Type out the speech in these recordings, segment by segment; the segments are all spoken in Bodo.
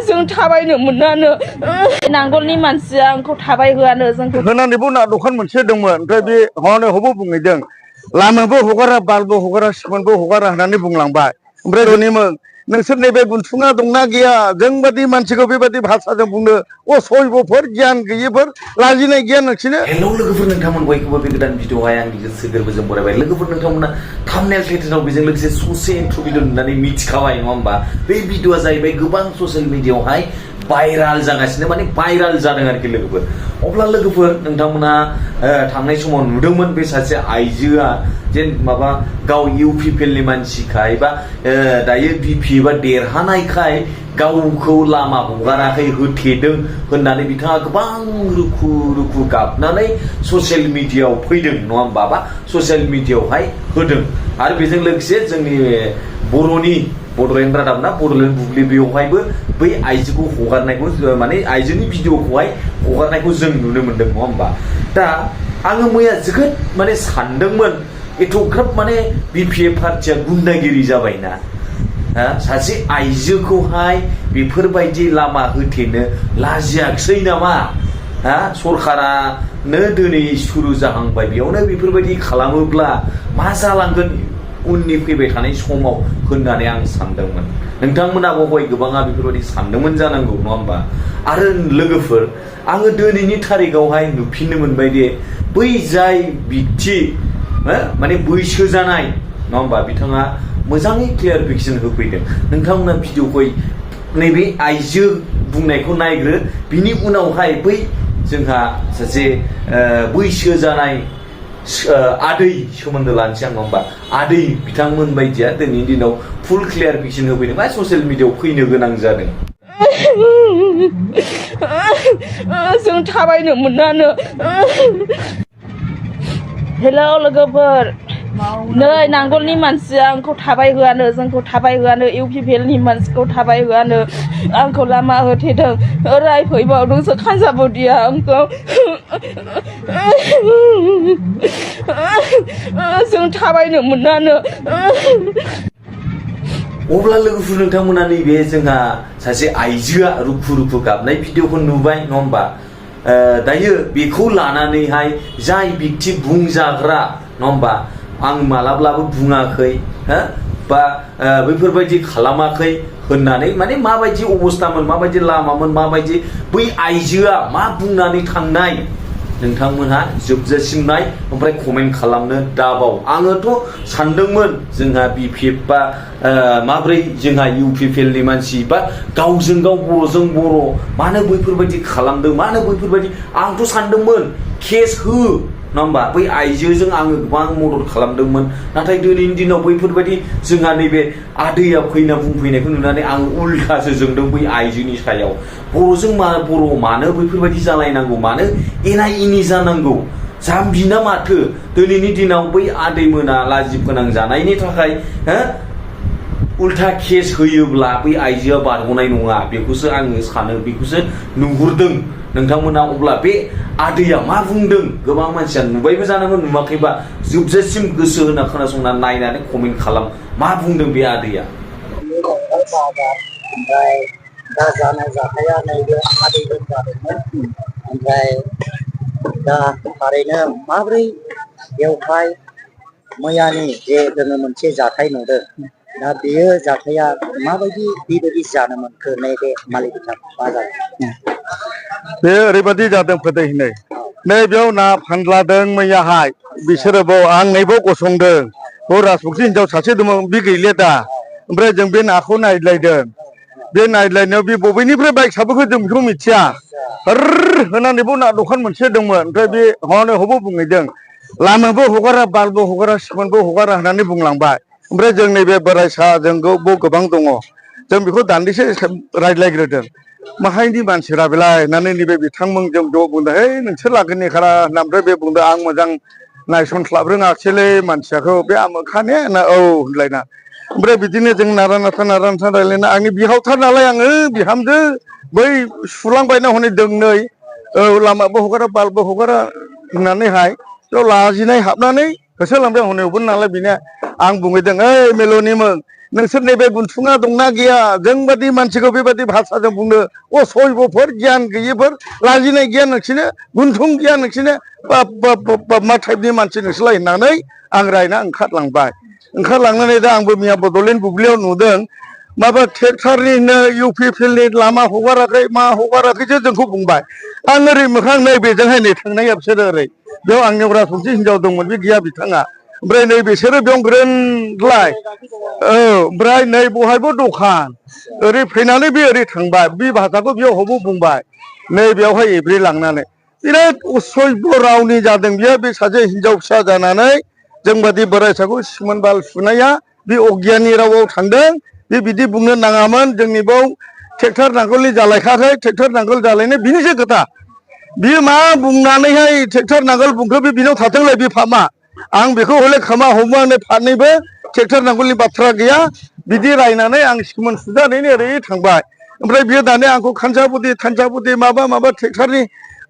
जों थाबायनो मोनानो नांगोलनि मानसिया आंखौ थाबाय होआनो जोंखौ होनानैबो ना दखान मोनसे दंमोन ओमफ्राय बे हनै हबो बुंहैदों लामाबो हगारा बारबो हगारा सिमोनबो हगारा होननानै बुंलांबाय ओमफ्राय दिनैमोन नोंसोर नैबे बुनथुङा दंना गैया जोंबादि मानसिखौ बेबादि भाषाजों बुंनो असभ्यफोर गियान गैयिफोर लाजिनाय गैया नोंसिनो हेलौ लोगोफोर नोंथांमोन बयखौबो बे गोदान भिडिअआवहाय आंनि गोसो गोरबोजों बरायबाय लोगोफोर नोंथांमोना थाम्बनेल टाइटेलाव बेजों लोगोसे ससे इन्ट्र भिडिअ नुनानै मिथिखाबाय नङा होमबा बे भिडिअआ जाहैबाय गोबां ससियेल मिडियाआवहाय भाइराल जागासिनो माने भाइराल जादों आरोखि लोगोफोर अब्ला लोगोफोर नोंथांमोना थांनाय समाव नुदोंमोन बे सासे आइजोआ जेन माबा गाव इउपिपिएलनि मानसिखाय बा दायो बिपि बा देरहानायखाय गावखौ लामा हगाराखै होथेदों होननानै बिथाङा गोबां रुखु रुखु गाबनानै ससियेल मिडियाआव फैदों नङा होमबा बा ससियेल मिडियाआवहाय होदों आरो बेजों लोगोसे जोंनि बर'नि बड'लेण्ड रादाब ना बड'लेण्ड बुब्लि बेवहायबो बै आइजोखौ हगारनायखौ माने आइजोनि भिडिअखौहाय हगारनायखौ जों नुनो मोन्दों नङा होमबा दा आङो मैया जोबोद माने सानदोंमोन एथ'ग्राब माने बिपिएफ पार्टिया गुन्दागिरि जाबायना सासे आइजोखौहाय बेफोरबायदि लामा होथेनो लाजियाखसै नामा सरकारानो दिनै सुरु जाहांबाय बेयावनो बेफोरबायदि खालामोब्ला मा जालांगोन उननि फैबाय थानाय समाव होननानै आं सानदोंमोन नोंथांमोनाबो हय गोबाङा बेफोरबायदि सानदोंमोन जानांगौ नङा होमबा आरो लोगोफोर आङो दिनैनि थारिखआवहाय नुफिननो मोनबाय दे बै जाय बिक्ति माने बैसो जानाय नङा होमबा बिथाङा मोजाङै क्लियारिफिकेसन होफैदों नोंथांमोना भिडिअखौ नैबे आइजो बुंनायखौ नायग्रो बिनि उनावहाय बै जोंहा सासे बैसो जानाय आदै सोमोन्दो लानोसै आं नङा होमबा आदै बिथांमोन बायदिया दिनैनि दिनाव फुल क्लियारिफिकेसन होफैदों बा ससियेल मिडियाआव फैनो गोनां जादों जों थाबायनो मोनानो हेलौ लोगोफोर नै नांगोलनि मानसिया आंखौ थाबाय होआनो जोंखौ थाबाय होआनो इउपिपिएलनि मानसिखौ थाबाय होआनो आंखौ लामा होथेदों रायफैबावदोंसो खानजाबदिया आंखौ जों थाबायनो मोनानो अब्ला लोगोफोर नोंथांमोना नैबे जोंहा सासे आइजोआ रुखु रुखु गाबनाय भिडिअखौ नुबाय नङा होमबा दायो बेखौ लानानैहाय जाय बिक्ति बुंजाग्रा नङा होमबा आं मालाब्लाबो बुङाखै बा बैफोरबायदि खालामाखै होननानै माने माबायदि अबस्थामोन माबायदि लामामोन माबायदि बै आइजोआ मा बुंनानै थांनाय नोंथांमोनहा जोबजासिम नाय ओमफ्राय कमेन्ट खालामनो दाबाव आङोथ' सानदोंमोन जोंहा बिपिएफ बा माब्रै जोंहा इउपिपिएलनि मानसि बा गावजों गाव बर'जों बर' मानो बैफोरबायदि खालामदों मानो बैफोरबायदि आंथ' सानदोंमोन केस हो नङा होमबा बै आइजोजों आङो गोबां मदद खालामदोंमोन नाथाय दिनैनि दिनाव बैफोरबायदि जोंहा नैबे आदैया फैना बुंफैनायखौ नुनानै आं उल्थासो जोंदों बै आइजोनि सायाव बर'जों बर' मानो बैफोरबायदि जालायनांगौ मानो एना एनि जानांगौ जाम्बिना माथो दिनैनि दिनाव बै आदैमोना लाजि फोनांजानायनि थाखाय उल्था केस होयोब्ला बै आइजोआ बारग'नाय नङा बेखौसो आङो सानो बेखौसो नुहुरदों नोंथांमोना अब्ला बे आदैया मा बुंदों गोबां मानसिया नुबायबो जानांगौ नुवाखैबा जोबजासिम गोसो होना खोनासंना नायनानै कमेन्ट खालाम मा बुंदों बे आदैया ओमफ्राय दा जानाय जाथाया नैबे आदैजों जादोंमोन ओमफ्राय दा थारैनो माब्रै बेवहाय मैयानि जे जोङो मोनसे जाथाय नुदों दा बेयो जाथाया माबायदि बेबायदि जानो मोनखो नैबे मालिक बाजार बे ओरैबायदि जादों फोथायहैनाय नै बेयाव ना फानलादों मैयाहाय बिसोरो आं नैबाव गसंदों राजबंसि हिनजाव सासे दंमोन बे गैले दा ओमफ्राय जों बे नाखौ नायलायदों बे नायलायनायाव बे बबेनिफ्राय बाइक साबोखो जों बेखौ मिथिया होनानैबो ना दखान मोनसे दंमोन ओमफ्राय बे हनै हबो बुंहैदों लामाबो हगारा बारबो हगारा सिमोनबो हगारा होननानै बुंलांबाय ओमफ्राय जों नैबे बोराय साजोंबो गोबां दङ जों बेखौ दान्दिसे रायज्लायग्रोदों माहायनि मानसिरा बेलाय होननानै नैबे बिथांमोनजों ज' बुंदों है नोंसोर लागोननि खारा होनना ओमफ्राय बे बुंदों आं मोजां नायसनस्लाब रोङासैलै मानसियाखौ बे आमोखाने ना औ होनलायना ओमफ्राय बिदिनो जों नारा नाथा रायलायना आंनि बिहावथार नालाय आङो बिहामजो बै सुलांबायना हनै दोंनै लामाबो हगारा बालबो हगारा होननानैहाय बेयाव लाजिनाय हाबनानै होसोलांबाय हनै हबो नालाय बेनो आं बुंहैदों ओइ मेल'निमोन नोंसोर नैबे गुन्थुङा दंना गैया जोंबादि मानसिखौ बेबादि भाषाजों बुंनो असभ्यफोर गियान गैयिफोर लाजिनाय गैया नोंसिनो गुन्थुं गैया नोंसिनो मा टाइपनि मानसि नोंसोरलाय होननानै आं रायना ओंखारलांनानै दा आंबो मिया बड'लेण्ड बुब्लियाव नुदों माबा ट्रेक्टरनिनो UPPLनि लामा हगाराखै मा हगाराखैसो जोंखौ बुंबाय आं ओरै मोखां नै बेजोंहाय नै थांनाया बिसोरो ओरै बेयाव आंनियाव राजबंसि हिनजाव दंमोन बे गैया बिथाङा ओमफ्राय नै बिसोरो बेयाव ग्रोनलाय औ ओमफ्राय नै बहायबो दखान ओरै फैनानै बे ओरै थांबाय बे भाषाखौ बेयाव हबो बुंबाय नै बेयावहाय एब्रे लांनानै बिराद असभ्य रावनि जादों बियो बे सासे हिनजाव फिसा जानानै जोंबादि बोराइसाखौ सिमोन बाल सुनाया बे अगियाननि रावाव थांदों बे बिदि बुंनो नाङामोन जोंनि बाव ट्रेक्टर नांगोलनि जालायखाखै ट्रेक्टर नांगोल जालायनाय बिनिसो खोथा बियो मा बुंनानैहाय ट्रेक्टर नांगोल बुंखो बे बिनाव थाथोंलाय बे फामा आं बेखौ हले खोमा हमो आंनो फारनैबो ट्रेक्टर नांगोलनि बाथ्रा गैया बिदि रायनानै आं सिमोन सुजानैनो ओरै थांबाय ओमफ्राय बियो दानिया आंखौ खानसाबुदि माबा ट्रेक्टरनि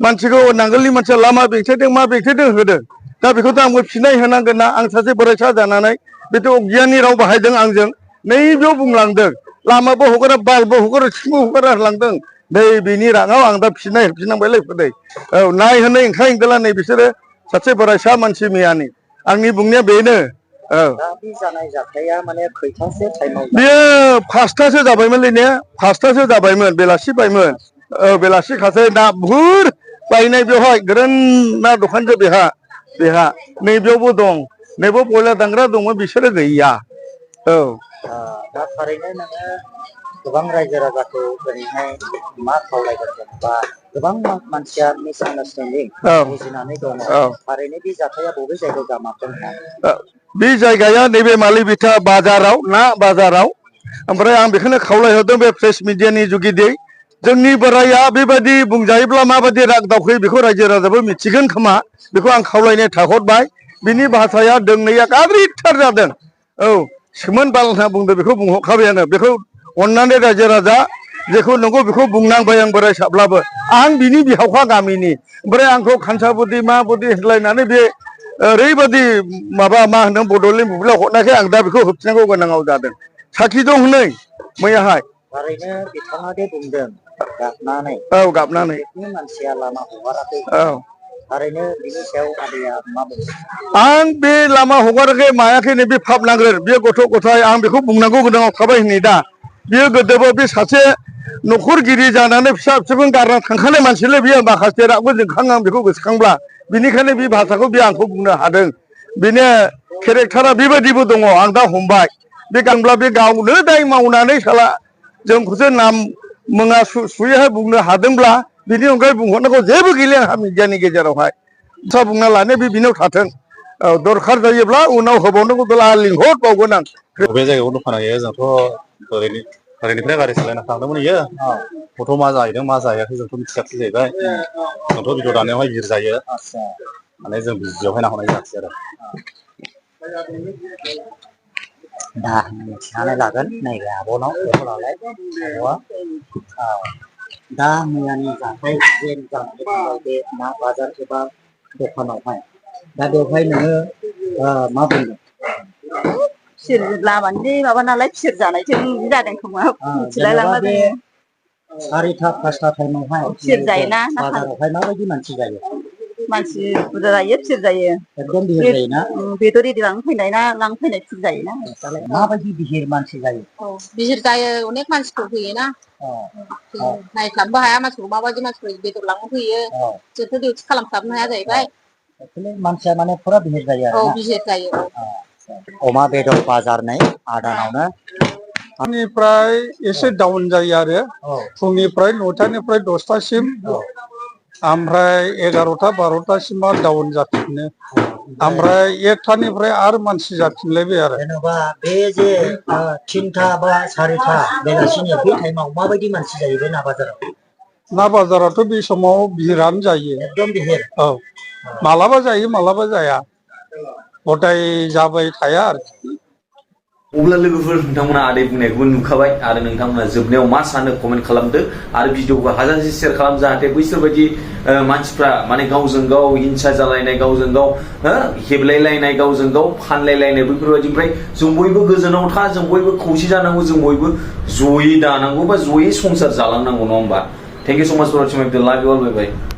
मानसिखौ नांगोलनि मानसिया लामा बेंथेदों मा बेंथेदों होदों दा बेखौथ' आंबो फिनाय होनांगोन ना आं सासे बोराइसा जानानै बेथ' अगियाननि राव बाहायदों आंजों नैबेयाव बुंलांदों लामाबो हगारा बारबो हगारा सिंबो हगारा होलांदों नै बेनि रागाव आं दा फिनाय होफिननांबायलै फदै औ नायहोनाय ओंखारगोला नै बिसोरो सासे बोराइसा मानसि मैयानि आंनि बुंनाया बेनो औ बे जानाय जाथाया माने खैथासो टाइमाव बेयो 5थासो जाबायमोनलै ने 5थासो जाबायमोन बेलासि बायमोन औ बेलासि खासै ना बुहुर बायनाय बेवहाय ग्रोन ना दखानसो बेहा नैबेयावबो दं नैबेयाव बयलार दांग्रा दङ बिसोरो गैया औ दा थारैनो नोङो गोबां रायजो राजाखौ ओरैहाय मा खावलायगोन जेनेबा गोबां मानसिया मिसआन्डारस्टेन्डिं बुजिनानै दङ थारैनो बे जाथाया बबे जायगायाव जामारदों बे जायगाया नैबे मालिबिथा बाजाराव ना बाजाराव ओमफ्राय आं बेखौनो खावलायहरदों बे प्रेस मिडियानि जुगिदै जोंनि बोराइया बेबायदि बुंजायोब्ला माबायदि राग दावखोयो बेखौ रायजो राजाबो मिथिगोन खोमा बेखौ आं खावलायनाय थाहरबाय बिनि भाषाया दोंनैया गाज्रिथार जादों औ सिमोन बाल होनना बुंदों बेखौ बुंहरखाबायानो बेखौ अननानै रायजो राजा जेखौ नंगौ बेखौ बुंनांबाय आं बोराइसाब्लाबो आं बिनि बिहावखा गामिनि ओमफ्राय आंखौ खानसाबुदि मा बुदि होनलायनानै बे ओरैबायदि माबा मा होनदों बड'लेण्ड बुब्लियाव हरनायखाय आं दा बेखौ होबथिनांगौ गोनाङाव जादों साखि दं हनै मैयाहाय थारैनो बिथाङा दे बुंदों गाबनानै औ गाबनानै मानसिया लामा हगाराखै औ थारैनो बिनि सायाव आदैया मा बुङो आं बे लामा हगाराखै मायाखै नै बे फाब नांगोन बे गथ' गथाय आं बेखौ बुंनांगौ गोनाङाव थाबाय हनै दा बियो गोदोबो बे सासे न'खरगिरि जानानै फिसा फिसौखौ गारना थांखानाय मानसिलै बियो माखासे रागबो जोंखाङो आं बेखौ गोसोखांब्ला बिनिखायनो बे भाषाखौ बे आंखौ बुंनो हादों बेनो केरेक्टारा बेबायदिबो दङ आं दा हमबाय बे गानब्ला बे गावनो दाय मावनानै साला जोंखौसो नाम मुङा सुयैहाय बुंनो हादोंब्ला बिनि अनगायै बुंहरनांगौ जेबो गैलिया आंहा मिडियानि गेजेरावहाय बाथ्रा बुंना लानो बे बिनाव थाथों औ दरखार जायोब्ला उनाव होबावनांगौब्ला लिंहरबावगोन आं बे जायगायाव दखान होयो जोंथ' ओरैनिफ्राय गारि सालायना थांदोंमोन इयो गथ' मा जाहैदों मा जाहैयाखै जोंथ' मिथियाखै जाहैबाय जोंथ' भिडिअ दानायावहाय गिर जायो माने जों बिदियावहाय नाहरनाय जायाखै आरो दा मिथिनानै लागोन नैबे आब'नाव बेखौलाय आब'आ दा मैयानि जाथाय जे जानानै थांबाय बे ना बाजार एबा दखानावहाय दा बेवहाय नोङो मा बुंदों फिर लामानि माबा नालाय फिर जानायजों बिदि जादों खोमा मिथिलाय लांला जोङो 4टा 5टा टाइमावहाय फिर जायोना बाजारावहाय माबायदि मानसि जायो मानसि बुरजा जायो फिर जायो एकदम बिहिर जायोना बेदर एरि लांफैनाय ना लांफैनाय फिर जायोना माबायदि बिहिर मानसि जायो बिहिर जायो अनेक मानसिफोर फैयोना नायस्लाबनोबो हाया मानसिखौ माबायदि मानसिफोर बेदर लांनो फैयो जोंथ' डिउटि खालामस्लाबनो हाया जाहैबाय मानसिया माने फुरा बिहिर जायो आरो बिहिर जायो अमा बेदर बाजार नै आदानावनो फुंनिफ्राय एसे डाउन जायो आरो फुंनिफ्राय 9टानिफ्राय 10टासिम ओमफ्राय 11टा 12टासिमा डाउन जाफिनो ओमफ्राय 1टानिफ्राय आरो मानसि जाफिनलायबाय आरो जेनेबा बे जे 3टा बा 4टा बेलासिनि बे टाइमाव माबायदि मानसि जायो बे ना बाजाराव ना बाजाराथ' बे समाव भिरानो जायो एकदम बिहिर औ मालाबा जायो मालाबा जाया गदाय जाबाय थाया आरोखि अब्ला लोगोफोर नोंथांमोना आदै बुंनायखौबो नुखाबाय आरो नोंथांमोना जोबनायाव मा सानो कमेन्ट खालामदो आरो भिडिअखौ हाजासे शेयार खालाम जाहाथे बैसोरबायदि मानसिफ्रा माने गावजों गाव हिंसा जालायनाय गावजों गाव हेबलायलायनाय गावजों गाव फानलायलायनाय बैफोरबायदिनिफ्राय जों बयबो गोजोनाव था जों बयबो खौसे जानांगौ जों बयबो जयै दानांगौ बा जयै संसार जालांनांगौ नङा होमबा थेंक इउ सो माच फर वाचिं माय भिडिअ लाभ यू ऑल बाय बाय